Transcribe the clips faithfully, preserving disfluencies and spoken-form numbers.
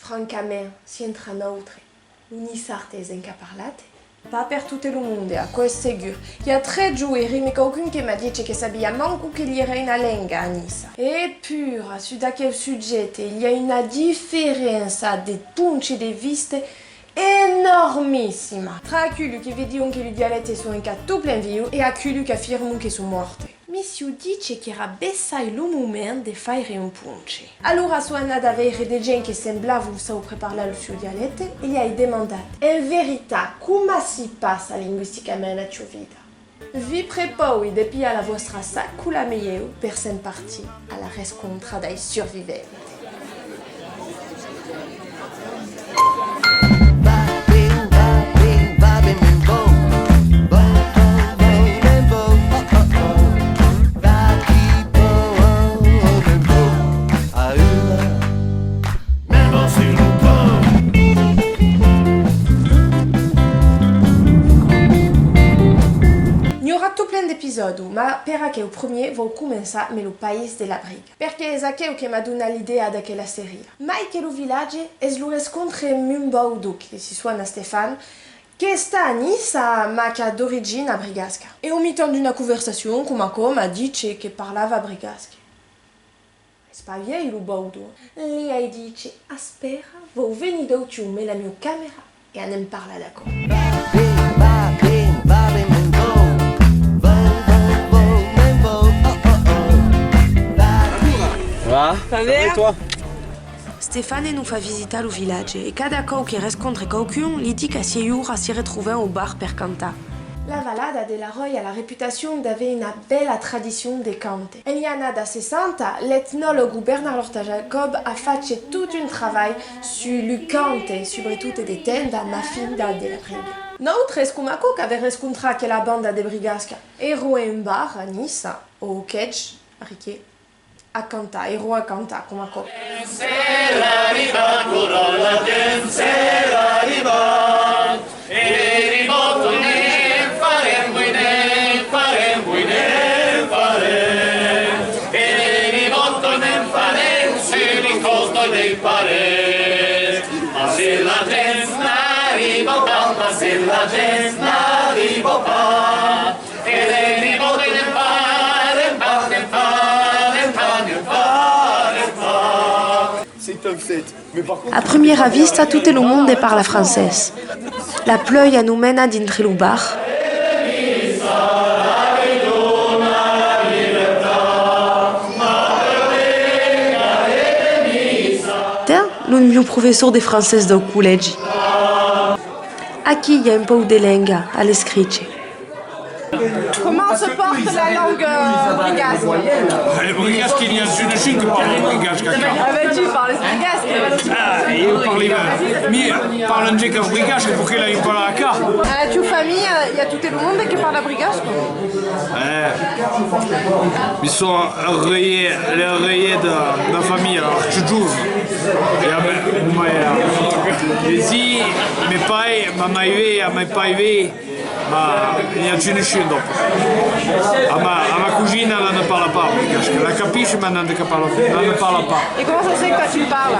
Francament, si entre nautres, lo niçard es encara parlat? Pas per tot lo monde, aquò es segur. I a tres jorns, èri emé quauqu'un que m'a dich que sabia manco que lire una lenga a Niça. E pura, sus d'aqueu subjècte, i a una diferença de ponches de vista enormissima. Tra aquelu que ve dion que lu dialèctes son encara tot plen vius e aquelu qu'afirmon que son mòrtes. Mi siáu dich qu'èra bessai lo moment de faire un ponche. Alora siáu anada veire de gents que semblavan saupre parlar lo sieu dialècte e li ai demandat: En veritat, coma si passa lingüisticament la tieu vida? Vi prepausi de pilhar la vòstra sac coma la mieu per se'n partir a la rescontra dai survivents. N'i aurà tot plen d'episòdes, mas per aqueu premier vau començar emé lo país de la Briga. Perque es aqueu que m'a donat l'idèa d'aquela seria. Mai que lo vilatge, es lo rescontre emb un baudo que si sona Stefan, qu'està a Niça, mas qu'a d'origina brigasca. E au mitan d'una conversacion coma aquò m'a dich que parlava brigasc. Es pas vielh lo baudo. Li ai dich: Espèra, vau venir dautieu emé la mieu camèra e anem parlar d'aquò. Va, ça va et toi? Stefane nos fa visitar lo vilatge e cada còup que rescontre quauqu'un, li ditz qu'a sièis oras si retrobem au bar per cantar. La valada de l'Arròi a la reputacion d'aver una bèla tradicion de cante. En las annadas seissanta, l'etnològ Bernard Lorta-Jacob a fach tot un travalh sus lo cante, subretot de tenda, mas finda de la Briga. Nautres, coma aquò, qu'avèm rescontrat aquela banda de brigasca. Èron en bar a Niça, au Quèch, a Riquer, a cantar, èron a cantar, coma aquò. A premiera vista, tot lo monde parla francés. La pluèja nos mena dintre lo bar. Tè, lo mieu professor de francés dau collègi. Aquí i a un pauc de lenga a l'escriche. Comment se porte la langue, euh, brigasque ? Le brigasque, il y a une chine que parle brigasque, d'accord. Ah ben, tu parles brigasque. Ah, eu parli ben. Mi parli un ges brigasque, perqué l'ai imparat acá? Euh, tu famille, euh, il y a tout le monde qui parle brigasque ? Eh, mi son rei, le rei de, de famille, alors, tu joues. E a me, me, eh, si, me pai, ma mai vei, a mai pai vei, Ma n'i a già nissun dopo. A ma, a ma cugina la ne parla pas, perqué la capisce, ma la ne parla, la ne parla pas. Et comment ça se fait que toi tu le parles ?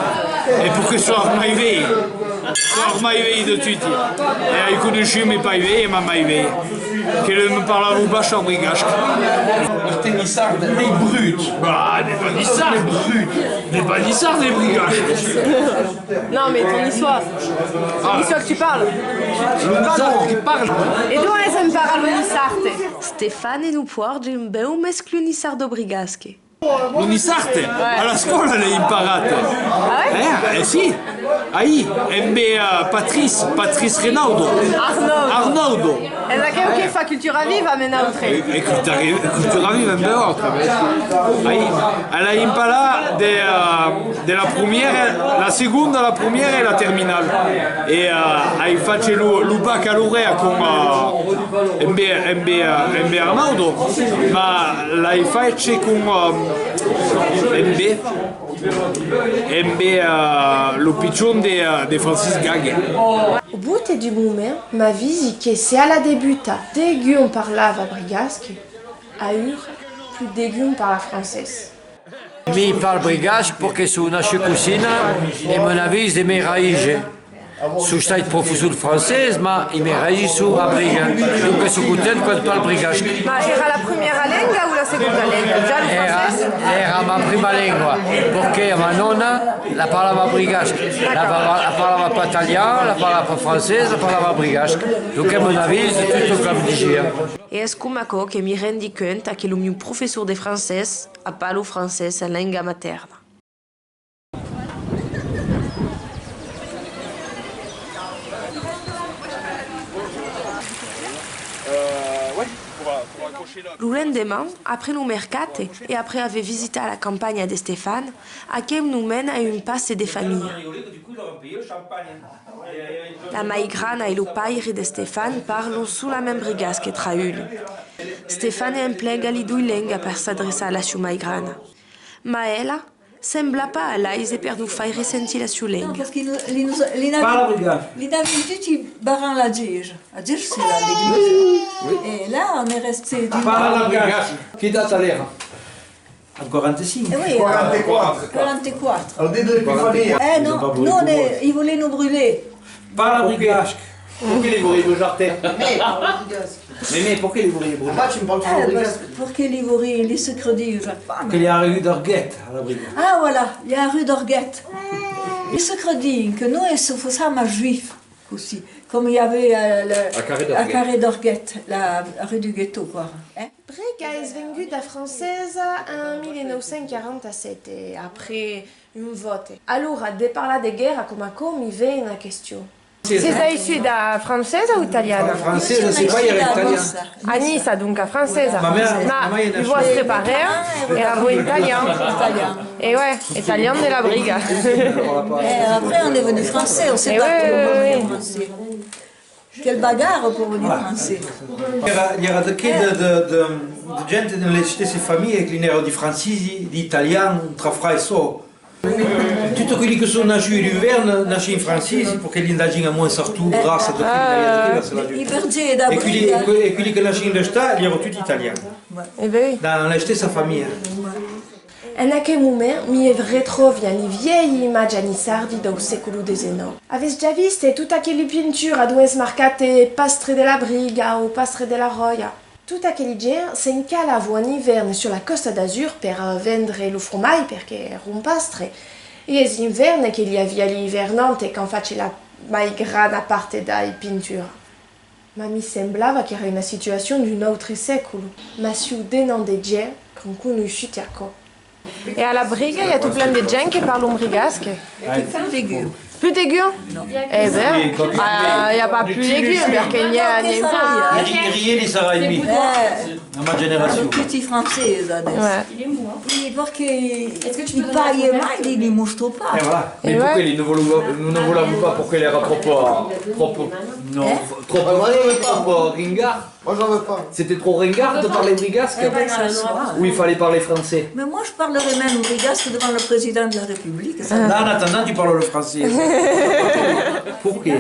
E perqué son mai vei. Son mai vei de tutti. E ai conossut me pai vei e ma mai vei. Que le me parlavan pas en brigasc. Martin Nissard, les brutes. Bah, n'est pas Nissard. Les brutes. N'est pas Nissard, les brigasques. Non, mais ton niçois. Ah. Le niçois que tu parles. Le niçard qui parle. E dont es emparat lo niçard? Stefane nos pòrta un bèu mesclun niçardo-brigasque. Lo niçard? Ouais. A l'escòla l'ai emparat. Ah ouais? Eh, eh si. Aí, embé, eh, Patrice, Patrice Renaudo. Arnaudo. Arnaudo. Es aqueu que fa Cultura Viva, mé nautre. E, e Cultura, Cultura Viva, embé autre. Aí, a l'ai emparat de, eh, de la premiera, la segonda, la premiera e la terminala. E, eh, ai fach lo, lo bacalaureat con, eh, embé, embé, eh, embé Arnaudo, ma l'ai fach con, eh, embé, embé, eh, lo pichon de, eh, de Francis Gag. Au bout d'un moment, m'avisi que se a la debuta degun parlava brigasc, aüra plus degun parla francés. Mi parle brigasc perque soi nascut cosina e me n'avís de me raïtz. Soi estat professor de francés, ma i me raïtz son a Briga. Donc soi content quand parle brigasc. Ma èra la primièra lenga o la segonda lenga? Ja lo francés? Èra ma prima lenga, perque ma nòna la parlava brigasc. La parla-, la parlava pas talian, la parlava pas francés, la parlava brigasc. Donc me n'avís de tot çò qu'òm disiá. E es coma aquò que mi rendi cuenta que lo mieu professor de francés a pas lo francés en lenga matèrna. Lo lendeman, après lo mercat e après aver visitat la campanha d'Estefan, aquò nos mena a un passe de familha. La mai grana e lo paire d'Estefan parlon solament brigasc tra eles. Estefan emplega li doi lengas per s'adreçar a la sieu mai grana. Ma ela sembla pas a l'aise per nos faire sentir la sieu lenga. Parce que li, li, li n'avem, li n'avem tuti barrant la gèja, a Gersela, l'église. E là, on est resté du... Parla brigasc. Quina edat l'èra? En quaranta-cinc. Eh oui, quaranta-quatre. Quaranta-quatre. Al dia de l'Epifania. Eh non, non, i volèn nos brûler. Parla brigasc. Perqué li voliá brojar? Mé, mé, perqué li voliá brojar? Eh, parce que li voliá, li se crediá. Que li arriba d'Arguet, a la Briga. Ah, voilà, li arriba d'Arguet. Li se crediá que nos se faisam a Juif, aussi. Comme il y avait, euh, le, à Carré d'Arguet. À Carré d'Arguet, la rue du Ghetto, quoi. Hein? Briga es venguda francesa en mila nòu cents quaranta-sèt, après un vòte. Alora, de parlar de guèrra coma aquò, mi ven una question. Sètz aissuda francesa o italiana? Francesa, se pas èra italiana. A Niça, donc francesa. Ma mère, ma mère. Ma lo vòstre pare èra italian. E ouais, italian de la Briga. Eh, après, on est venu français, on s'est battu pour devenir français. Quelle bagarre pour venir français. Èra, i èra de qué de, de, de, de gent de l'estessa familha que li n'èra de francesi, d'italian, tra fraires, çò. Tot aqueli que son nascuts l'ivèrn, naisson francesi, perque li n'agin amont sartu, grassa, tot aqueli, e queli, e queli que naisson d'estat, li èra tot italian. E ben oui. Dans l'estessa familha. En aquel moment, mi retròvi a li vièlhi imatges niçardi dau sècolo dètz-e-nòu. Avètz ja vist tot aqueli pinturas dont es marcat Pastre de la Briga o Pastre de la Ròia? Tot aqueli gents s'encalavan en ivèrn sus la Còsta d'Azur per, eh, vendre lo fromalh, perque èra un pastre. E es ivèrn que li aviá li ivernantes quand fasiá la mai grana part dai pinturas. Ma mi semblava qu'èra una situacion d'un autre sècolo. Ma sieu de nom de gents qu'an conoissut aquò. E a la Briga, i a tot plen de gents que parlon brigasc? Plus degun. Plus degun? E ben, ah, i a pas plus degun, perque n'i a, n'i a pas. Ri-, rieli sarà mi. La ma generacion. Tuti francesi adès. Ouais. E perque i paga mai, li, li mòstra pas. E voilà. Mais pourquoi li ne voulaient, nous ne voulaient pas, pourquoi il era trop, trop, non, trop, trop ringard. Moi, j'en veux pas. C'était trop ringard de parler brigasque. Eh ben, ça se voit. Ou il fallait parler français. Mais moi, je parlerai même brigasque devant le président de la République, ça. Là, en attendant, tu parles le français. Pourquoi?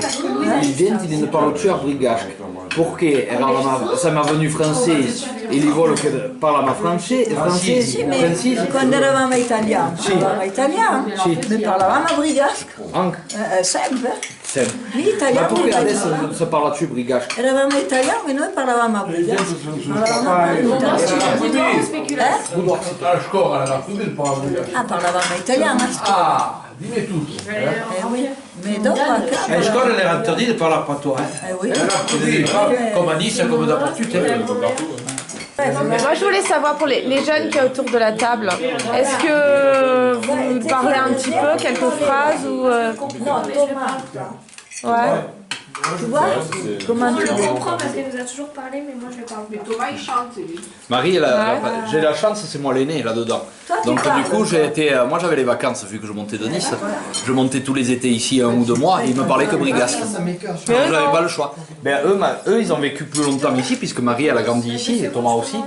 Li gents, li ne parlon sus brigasc. Perqué? Èra la ma-, ça m'est venu français. E li vòlon que parlam a francés, francés, si, mais francés. Quand èravam italians, sì, parlavam italian, sì, mais parlavam a brigasc. Anc. Eh, eh, sempre. Sempre. Ni italian, ni italian. Ma perqué adès se parla sus brigasc? Èravam italians, mais noi parlavam a brigasc. Parlavam a brigasc. Eh? A l'escòla, èra cosí parlar brigasc. Ah, parlavam italian, a l'escòla. Ah, dime tutto. Eh oui. Mais donc, a l'escòla, èra interdit de parlar patois, eh. Eh oui. Coma a Niça, coma dapartut, eh. Moi, je voulais savoir pour les, les jeunes qui est autour de la table, est-ce que vous parlez un petit peu, quelques phrases ou, euh, ouais. Tu vois? Comment tu dis? On comprend parce qu'elle nous a toujours parlé, mais moi, je parle pas. Marie, elle a, ouais, enfin, j'ai la chance, c'est moi l'aîné là-dedans. Donc, du coup, j'ai été, euh, moi, j'avais les vacances, vu que je montais de Nice. Je montais tous les étés ici, un ou deux mois, et ils me parlaient que brigasque. Donc, j'avais pas le choix. Ben, eux, ma-, eux, ils ont vécu plus longtemps ici, puisque Marie, elle a grandi ici, et Thomas aussi.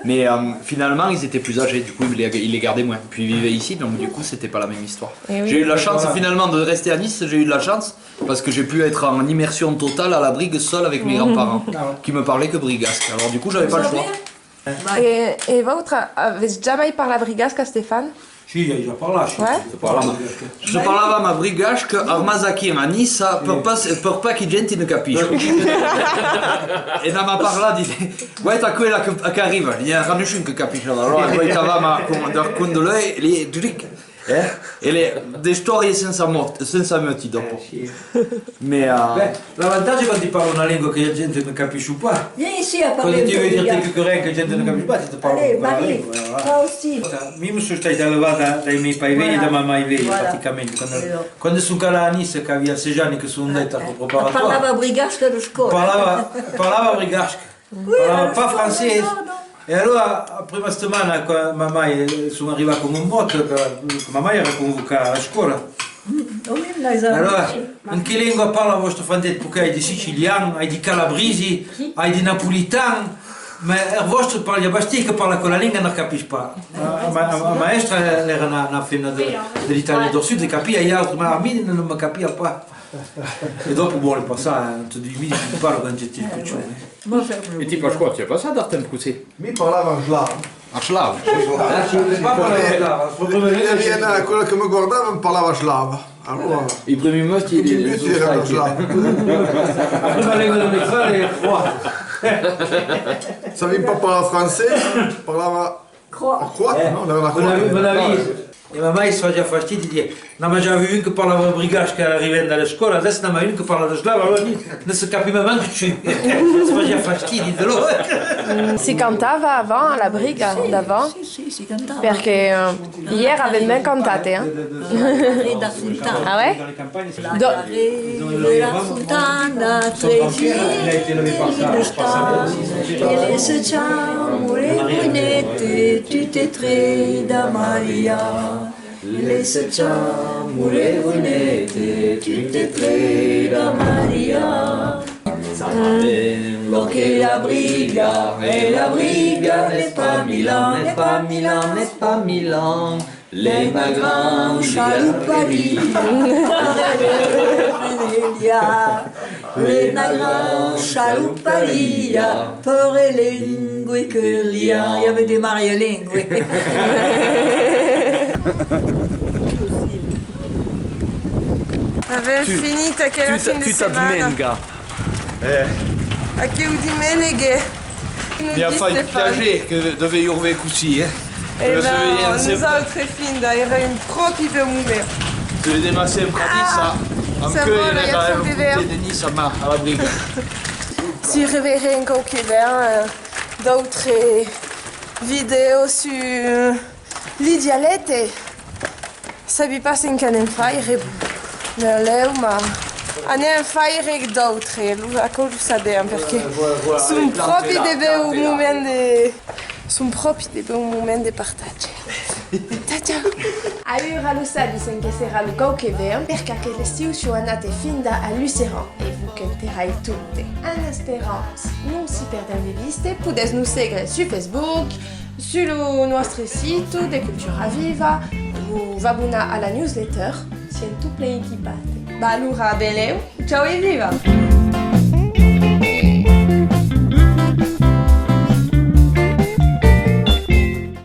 Mais, euh, finalement, ils étaient plus âgés, du coup, ils les, ils les gardaient moins. Puis, ils vivaient ici, donc, du coup, c'était pas la même histoire. Eh oui. J'ai eu de la chance, finalement, de rester à Nice, j'ai eu de la chance, parce que j'ai pu être en immersion totale à la Brigue, seul avec mes grands-parents, qui me parlaient que brigasque. Alors, du coup, j'avais pas le choix. E, e vautres, avètz jamai parlat brigasc a Stefan? Si, ai ja parlat, si. Ouais. Se parlava, se parlava a brigasc, armats aquí a Niça, per pas, per pas que gent ne capisca. E n'am a parlat, dite, guaita aquela que, qu'arriba, n'i a nishun que capisca, alora guaitavam a, com, dar com de l'uèlh, li, dric, eh? E le, d'istòria sensa mot, sensa moti, dopo. Mais, euh, ben, l'avantatge quand tu parles una lenga que la gent ne capisson pas. Viens ici à parler un peu. Quand tu veux dire quelque chose que la gent ne capisson pas, tu te parles. Allez, Marie, toi aussi. Mi me soi estat elevat dai miei paires velhs e da ma maire velha, practicament. Quand, quand son calat a Niça, qu'avia setze ans, que son andat al preparatoire. Parlava brigasc a l'escòla. Parlava, parlava brigasc. Parlava pas francés. E alora, après ma setmana, quand ma maire, eh, son arribat coma un mòt, que, que ma maire èra convocada a l'escòla. Alora, en que lenga parla vòstre fandet? Perque ai de sicilian, ai de calabresi, ai de napolitan, mas er vòstre parla bastic, que parla aquela lenga, ne capís pas. A, a ma, a, a maèstra, l'èra una, una femna de, de l'Itàlia del Sud, e capia, e autre, mas a mi non me capia pas. E dopo vòle passar, eh, entre doi mila, parla quand j'étais pichon, eh. E ti, Pasqual, tu as passat del temps cossí? Mi parlava en slav. En slav? Ah, si, me parla en slav. Aquela que me guardava me parlava slav. Alora, i primièrs mòts, ti, i èran en slav. Après, la lenga de mes fraires èra croat. Sabiam pas parlar francés, parlava Croat. Croat, non? L'èra una croat. E ma maire se fasiá fastidi, disiá, n'am ja avut un que parlava brigasc quand arribèm de l'escòla, adès n'am un que parla slav, alora ne se capim manco. Se fasiá fastidi de lo. Si cantava avant, a la briga, davant? Si, si, si cantava. Perque, euh, ièr avèm ben cantat, eh? Ah ouais? Do- I avè de Maria Lengue. Avèm finit aquela fin de setmana. Eh. Aqueu dimenege. M'i a fait piaser que de veire-ve cossí, eh. E ben, nosautres finda, èra un pròpi bèu moment. Se vedem a sempre a Niça, amb que èra lo portièr de Niça, mas a la briga. Si reveirem quauque ben, eh, d'autres vidèos sus li dialèctes. Sabi pas en qu'anem faire, benlèu, mas anem faire d'autres, lo, aquò lo sabèm, perque son pròpi de bèu moment de, son pròpi de bèu moment de partatge. Tcha, tcha! Aüra lo sabis en que serà lo quauque ben, perque aquel estiu siáu anat e finda a Luceram, e vos conterai tot. En esperant, non si perdèm de viste, podètz nos segre sus Facebook, sus lo nòstre site de Cultura Viva, o v'abonar a la newsletter, siam tot plen equipats. Bah, alora, benlèu, ciao e viva!